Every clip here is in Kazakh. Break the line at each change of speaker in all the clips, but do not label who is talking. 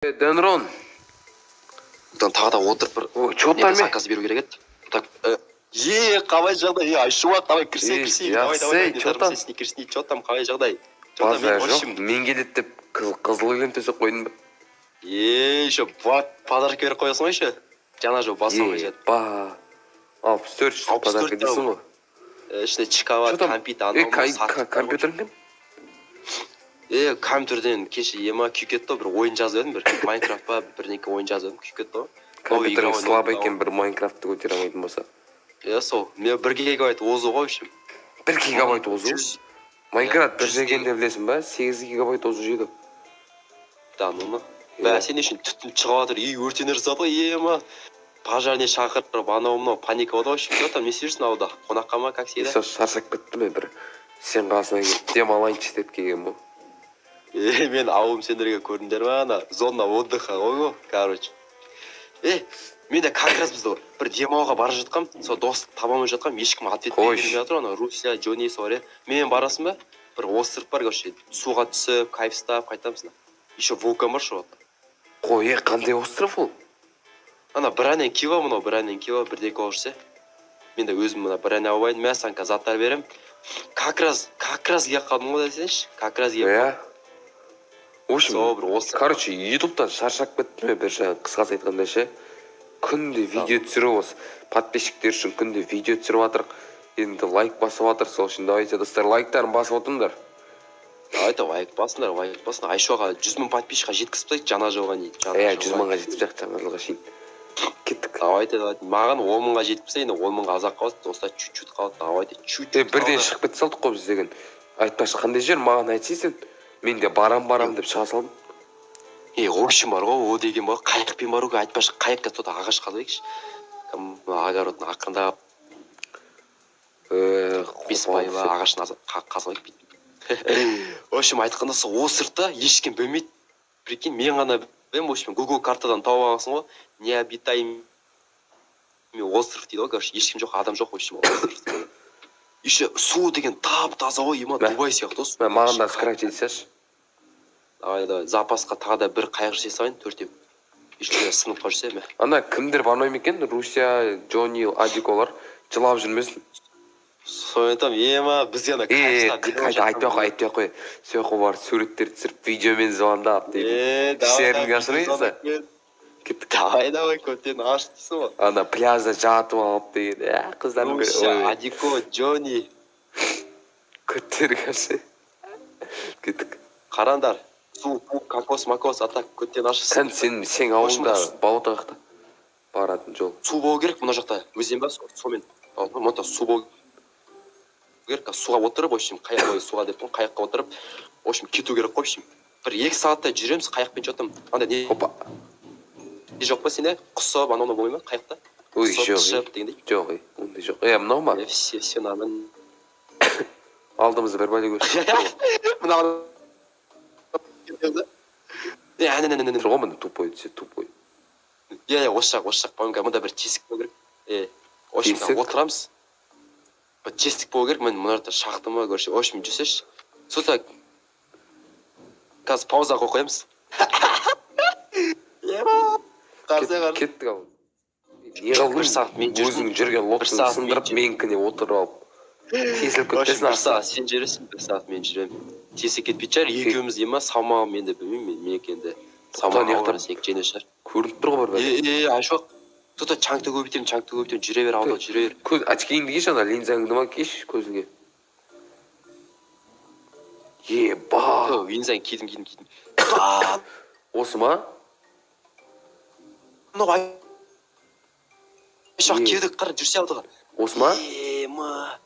Денрон.
Одан тағы да отырып бір
Ой, чё
неге
там, е?
Заказ беру керек еді. Так, е, қалай жағдай? Е, Айшуақ, давай кірсе,
Ей,
кірсе, давай,
жақсы,
давай,
чё там?
кірсей, чё там, қалай жағдай? Чё там,
Базар
мен, в
жоқ,
общем,
мен келеді деп қызыл кілем төсеп қойдым ба?
Е, еще подарок беріп қоясың ғой еще. Жаңа жыл басылмай
Е,
жатыр.
ба. 64 штук
64
подарка дейсің ғой.
Ішінде шоколад,
Чё там?
кәмпит,
Е,
анау, мынау, сатып бар ғой.
Компьютерің кім?
Е, компьютерден кеше ема күйіп кетті ғой, бір ойын жазып едім, бір Майнкрафт па, бірдеңке ойын жазып едім, күйіп кетті ғой.
Компьютерің
игра
слабый
ойнап
екен, бір Майнкрафтты көтере алмайтын болса.
Иә, сол. Мен 1 гигабайт озу ғой, в общем.
1 гигабайт озу?
100
Майнкрафт бір
100
жегенде, білесің ба, 8 гигабайт озу жейді.
Да, ну,
Иә.
Бә, сен не үшін түтін шығып жатыр, үй өртенер зат ғой, ема. Пожарный шақырып, анау мынау паника болды ғой, в общем, чё там, не істеп жүрсің ауылда? Қонаққа ма, как всегда?
Сол шаршап кеттім мен, бір сен қасына келіп демалайыншы деп келгенмін ғой.
Е, мен ауылым сендерге көрдіңдер ма, ана зона отдыха ғой ғой, короче. Е, мен де как раз бізді бір демалуға бара жатқам, сол дос таба алмай жатқам, ешкім ответ
Қойш.
бермей жатыр, ана Руся, Джонни сол иә. Менімен барасың ба? Бір остров бар, короче, суға түсіп, кайф ұстап қайтамыз. Еще вулкан бар сол.
Қой, е, қандай остров ол?
Ана Бранен Кива, мынау Бранен Кива бірдеңке болып жүрсе. Мен де өзім мына Бранен алып алайын, мә, саған қазір заттар беремін. Как раз келіп қалдым ғой десеңші, как раз келіп.
Иә. В общем,
Сол бір остров.
Короче, ютубтан шаршап кеттім мен, бір жағын қысқасы айтқанда ше. Күнде видео түсіріп, осы подписчиктер үшін күнде видео түсіріп жатырық. Енді лайк басып жатыр, сол үшін давайте, достар, лайктарын басып отырыңдар.
Давайте лайк басыңдар, лайк басыңдар. Айшуаға 100 000 подписчикқа жеткізіп тастайық жаңа жылға дейін. Жаңа
Иә,
жылға.
100 мыңға жетіп жатық жаңа жылға шейін. Кеттік.
Давайте, давайте. Маған 10 мыңға жетіп тастайын, енді 10 мыңға аз ақ қалды, достар, чуть-чуть қалды. Давайте, чуть-чуть
Е, бірден
қалды.
шығып кете салдық қой біз деген. Айтпашы, қандай жер, маған айтсай сен. Мен де барам, барам деп шыға салдым.
Е, в общем, бар ғой, о деген бар, қайықпен бару керек, айтпашы, қайыққа тота ағаш қазайықшы. Огородын ақырындап 5 пайла ағашын қазып алайық бүйтіп. В общем, айтқанда, сол островта ешкім білмейді, прикинь, мен ғана білемін. В общем, Google картадан тауып алғансың ғой, необитаемый остров дейді ғой, короче, ешкім жоқ, адам жоқ, в общем, остров. Еще су деген тап таза ғой, ема.
Мә.
Дубай сияқты ғой су.
Мә, маған да скрафт етсеші.
Давай, давай, запасқа тағы да бір қайық жасай салайын, төртеу, еще сынып қалып жүрсе, мә.
Ана кімдер бармай ма екен, Руся, Джонни, Адиколар жылап жүрмесін.
Соны айтамын, ема, бізге ана
Е,
кайф.
Қайта айтпай ақ қой, айтпай ақ қой. Сол жаққа барып суреттер түсіріп, видеомен звондап дейді.
Е, давай.
Іштеріңді ашырайын. Кеттік.
Давай, давай, көптен аш дейсің ғой.
Ана пляжда жатып алып деген, ә, қыздардың бәрі,
Руся,
ой,
Адико, Джонни.
Көттері қарсы. Кеттік.
Қараңдар, су, пу, кокос макос, а так көттен ашысың.
Сен сен ауылыңда болото қаяқта? Баратын жол.
Су болу керек мына жақта, өзен ба, сонымен мында су болу керек. Суға отырып, в общем, қайық, ой, суға деп, қайыққа отырып, в общем, кету керек қой. В общем, бір екі сағаттай жүреміз қайықпен. Че там, андай не
Опа.
жоқ па сенде, құсып, анау мынау болмай ма қайықта?
Ой,
Құсып,
жоқ.
тышып дегендей.
Жоқ, ей, ондай жоқ. Е, мынау ма?
Е, все, все нормально.
Алдымызда бір бәле көрсетіп тұр ғой.
Мына е, әне, әне, әне.
Тұр ғой міне, тупой десе, тупой.
Иә, иә, осы жақ, осы жақ, по-моему, мында бір тесік болу керек. Е, в общем,
Тесік?
отырамыз, бір тесік болу керек. Міне, мына жақта шахта ма, короче, в общем, жүрсеші. Сосын қазір пауза қойып қоямыз. Қарсы, қарсы.
Кеттік ал. Не қылдың?
Бір сағат мен жүрдім.
Өзің жүрген
Бір
лодканы
сағат мен
сындырып,
жүрдім.
менікіне отырып алып. Тесіліп
В общем,
кетпесін
бір
астына.
сағат сен жүресің, бір сағат мен жүремін. Тесіп кетпейтін шығар екеуміз, ема, салмағым енді білмеймін мен, менікі енді салмағы
Тоқта,
ауыр, сенікі жеңіл шығар.
Көрініп тұр ғой бір
Е,
бәле.
е, Айшуақ, тоқта, чаңты көбейтемін, чаңты көбейтемін, жүре бер, алда жүре бер.
Көз очкиіңді киші, ана линзаңды ма, киші көзіңе. Еба.
Линзаны кидім, кидім, кидім.
Осы ма?
Мынау, Айшуақ,
Е.
келдік, қара, жүрсе алдыға.
Осы ма?
Ема,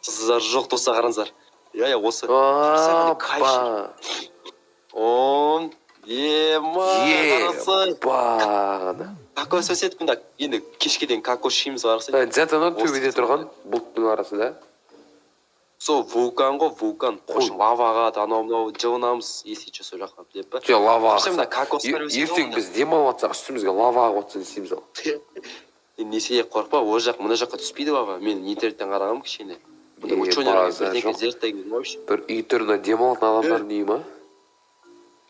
қыздар жоқ, достар, қараңыздар. Иә, иә, осы.
Апа.
Он ема, қарасай.
Еба.
Кокос өседі мында, енді кешке дейін кокос жейміз, қарасай.
Зат анау төбеде
Осы.
Тұрған бұлттың арасында.
Сол вулкан ғой, вулкан.
Қой.
В общем, лава ағады, анау мынау, жылынамыз, если че, сол жаққа деп па.
Жоқ, лава
Короче, мында
ақса.
Кокостар өседі ғой
Ертең
мында.
біз демалып жатсақ, үстімізге лава ағып жатса, не істейміз ал?
Енді несие, қорықпа, ол жақ, мына жаққа түспейді лава. Мен интернеттен қарағанмын кішкене. Бұнда
Е,
ученыйлар
базар
бірдеңке
жоқ.
зерттеген, в общем.
Бір үй түріне демалатын адамдардың үйі ма?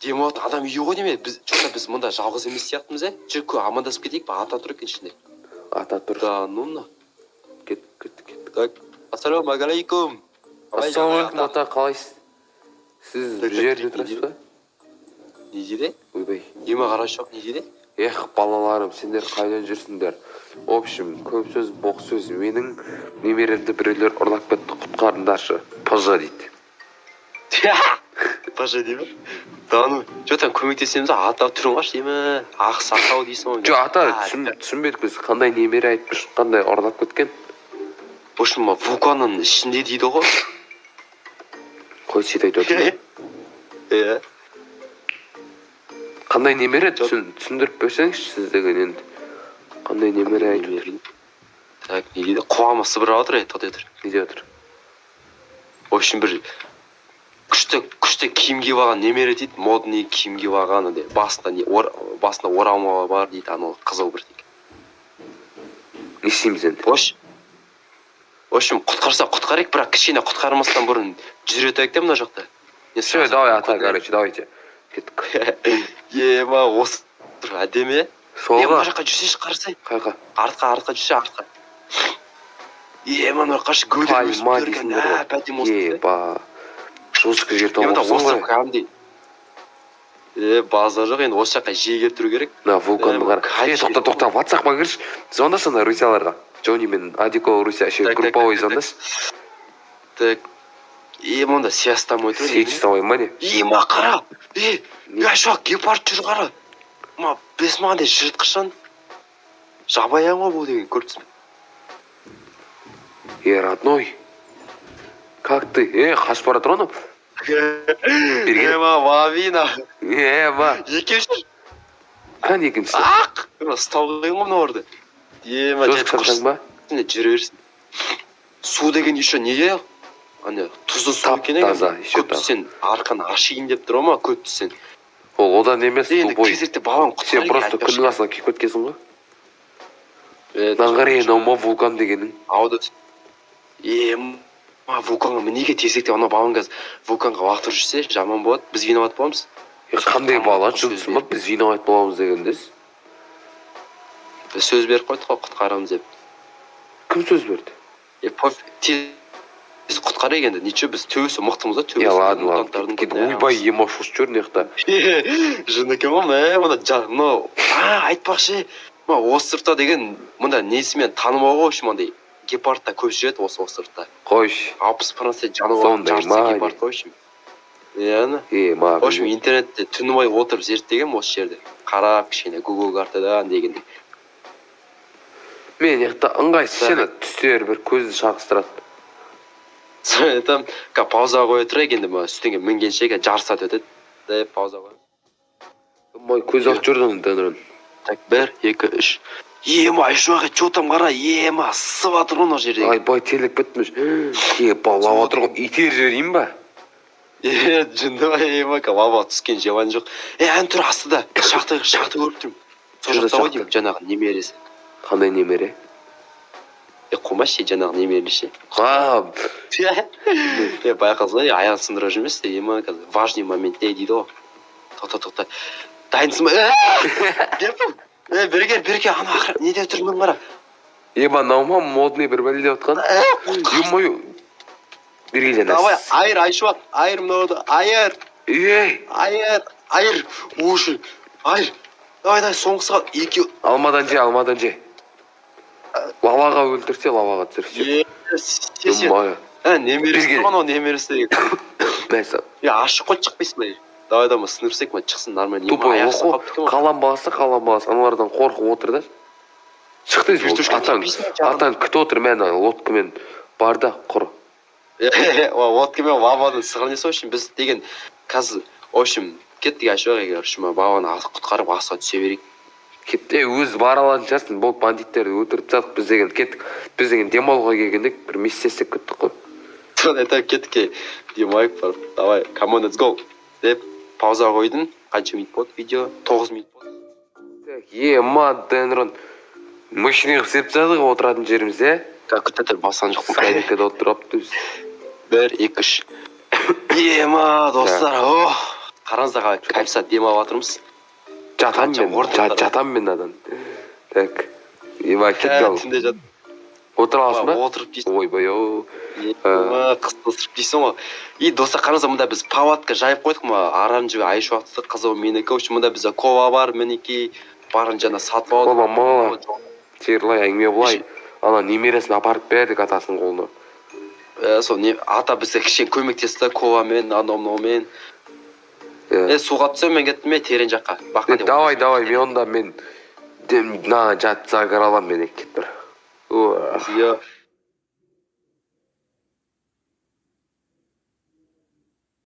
Демалатын адам үйі ғой деме. Біз че біз мұнда жалғыз емес сияқтымыз, ә? Жүр, амандасып кетейік па? Ата тұр екен ішінде.
Ата тұр.
Да ну на.
Кет, кет, кет.
Так, ассалаумағалейкум.
Ассалаумағалейкум, ата, қалайсыз? Сіз
Так,
бұл
так,
жерде
не
тұрасыз
дейді?
ба?
Не дейді?
Ойбай.
Ема, қарашы, жоқ, не дейді?
Эх, балаларым, сендер қайдан жүрсіңдер? В общем, көп сөз, боқ сөз. Менің немеремді біреулер ұрлап кетті, құтқарыңдаршы. ПЖ дейді.
ПЖ дей ма? Да ну, че там, көмектесеміз, ата, түрін қарашы, ема, ақ сақал дейсің ғой.
Жоқ, ата,
А,
түсінбедік біз, қандай немере айтып тұрсың, қандай ұрлап кеткен?
В общем, вулканның ішінде дейді ғой.
Қой, сөйтіп айтып отырмын.
Иә.
Қандай немере, түсіндіріп берсеңізші сіз деген енді. Қандай немере айтып отыр?
Так, не дейді? Құлағыма сыбырлап отыр, тоқтай тұр.
Не деп отыр?
В общем, бір күшті күшті киім киіп алған немере дейді, модный киім киіп алған, андай басында не басында орамал бар дейді, анау қызыл бір дейді.
Не істейміз енді?
В общем, құтқарса құтқарайық, бірақ кішкене құтқармастан бұрын жүре өтейік те мына жақта. Не
Все, давай, ата, короче, давайте. Кеттік.
Ема, осы тұр әдемі. Е, мына
Солға.
жаққа жүрсейші, қарасай.
Қайқа?
Артқа, артқа жүрсе, артқа. Ема, мына қарашы, гүлдер өсіп
Пальма
тұр екен,
дейсіңдер ғой.
әп әдемі остров.
Еба. Жестко жер
Е, мында
тауып
остров
ғой.
кәдімгідей. Е, базар жоқ, енді осы жаққа жиі келіп тұру керек.
Мына вулканды
Е,
қара.
кайф
Е, тоқта, тоқта, ватсапқа кірші. Звондашы ана русияларға. Джонни мен Адико Руся, ше,
Так, так,
групповой
так, так.
звондашы.
Так. Е, мында сиястан отыр.
Сеть ұстамай ма, не?
Ема, қара. Е,
Не?
я шок, гепард жүр, қара. Ма, білесің ба, қандай жыртқышан? Жабайы аң ғой бұл деген, көріп тұрсың ба?
Е, родной. Как ты? Е, қашып бара жатыр ғой анау. Берген.
Ема, лавина.
Е, ма.
Екеуі жүр.
Қане екіншісі?
Ақ! Ема, ұстау қиын ғой мыналарды. Ема,
Жестко шаршадың ба?
жүре берсін. Су деген еще неге? Ане, тұзды су
Тап
екен екен.
таза, еще
Көп түссең, арқан ашиын деп тұр ма, көп түссең.
Ол одан емес,
Енді
тупой.
кезекте баланы
Сен
құтқарайық.
просто күннің астына күйіп кеткенсің ғой. Мынаны қара, мынау ма вулкан дегенің?
Ауды. Ема, вулканға неге тезірек анау баланы қазір вулканға лақтырып жүрсе, жаман болады. Біз виноват боламыз.
Е, қандай бала, жындысың ба? Біз виноват боламыз дегенде.
Біз сөз беріп қойдық қой, құтқарамыз деп.
Кім сөз берді?
Е, пофиг, тез құтқарайық енді. Ничего, біз төбесі мықтымыз да, төбесі.
Е, ладно, ладно.
Мутанттардың
Кет,
бәрі.
ойбай, ема, шошып жүр мына жақта.
Жын екен ғой, мә, мына мынау, а, айтпақшы, мына островта деген, мында несімен танымал ғой, в общем, андай гепард та көп жүреді осы островта.
Қойшы.
60% жануар,
Сондай
жартысы
ма,
гепард қой, в общем. Иә,
Е, ма.
в общем, интернетте түні бойы отырып зерттегенмін осы жерде. Қарап, кішкене Google картадан дегендей.
Мен мына жақта ыңғайсыз
Так.
сені түстер бір көзді шағыстырады.
Соны айтамын, қазір пауза қоя тұрайық енді, мына үстіңе мінгенше қазір жарты сағат өтеді. Деп пауза қоямын.
Мой көз атып жүр ана Денрон.
Так, бір, екі, үш. Ема, айшуақ, че там, қара, ема, ысып жатыр ғой мына жерде.
Айбай, терлеп кеттім. Е, балап отыр ғой. Итеріп жіберейін ба?
Е, жынды ма, ема, лава түскен жеван жоқ. Е, ән тұр астыда, шахта, шахта көріп тұрмын. Сол
Қандай
жақта ғой
шахта?
деймін, жаңағы немересі.
Қандай немере?
Е, қумашы, жаңағы немере ше.
А,
Е, байқасың, е, аяғын сындырып жүрмес, ема, қазір важный моментте дейді ғой. Тоқта, тоқта. Дайынсың ба? Е, е, бері кел, бері кел, ана ақыры неде тұр, мына қара.
Ема, мынау ма модный бір бәле деп отқан? Ё-моё. Бері кел,
Давай,
ана.
айыр, Айшуақ, айыр мынауды, айыр,
Ей,
айыр, айыр, уже, айыр. Давай, давай, соңғысы қалды, екеу.
Алмадан же, алмадан же. Лаваға өлтірсе, лаваға түсір. Все.
Е, сен,
Ё-моё.
ә, немересі
Бері кел.
тұр ғой, анау немересі деген.
Мәссаған.
Е, ашық қой, шықпайсың ба? Давай, давай, сындырсек, ма, шықсын нормально. Ема,
Тупой
аяқ
оқу,
қалып кеткен ғой.
қалам баласы, қалам баласы, аналардан қорқып отыр да. Шықты дейсің,
Вертушка
атаң,
теппейсің бе, жағын?
атаң күтіп отыр, мен ана лодкамен бар да, құр.
Е, лодкамен лавадан сығыр несі, в общем, біз деген қазір, в общем, кеттік, Айшуақ, егер үшін баланы құтқарып астына түсе берейік.
Кетті, е, өзі бара алатын шығарсың, болды, бандиттерді өлтіріп тастадық, біз деген кеттік. Біз деген демалуға келгенде бір миссия істеп кеттік қой.
Соны айтамын, кеттік, е, демалайық барып. Давай, come on, let's go деп пауза қойдым. Қанша минут болды видео? 9 минут болды.
Так, ема, Денрон. Мощный қылып істеп тастадық ғой отыратын жеріміз, е?
Так, күте тұр, басқан жоқпын.
Скайникада отырып алыпты өзі.
Бір, екі, үш. Ема, достар, о, Қараңыздар, қалай кайф демалып жатырмыз.
Жатамын
Қанша
мен,
орындықтар бар.
Жатамын мен адан. Так, ема, кеттік ал.
Түнде жат.
Отыра аласың ба?
Отырып дейсің.
Ойбай ау.
Қыстырып дейсің ғой. И, достар, қараңыздар, мында біз палатка жайып қойдық. Мына оранжевый, айшуақты, қызыл менікі. В общем, мында бізде кола бар, мінекей, барын жаңа сатып алдық.
Кола мала. Терлай, әңгіме былай, ана немересін апарып бердік атасының қолына.
Сол не, ата бізге кішкене көмектесті коламен, анау мынаумен.
Иә.
Е, суға түсемін мен, кеттім е, терең жаққа бақа деп.
Давай, давай, мен онда мен мына жат, загар аламын мен, кет бір.
Иә.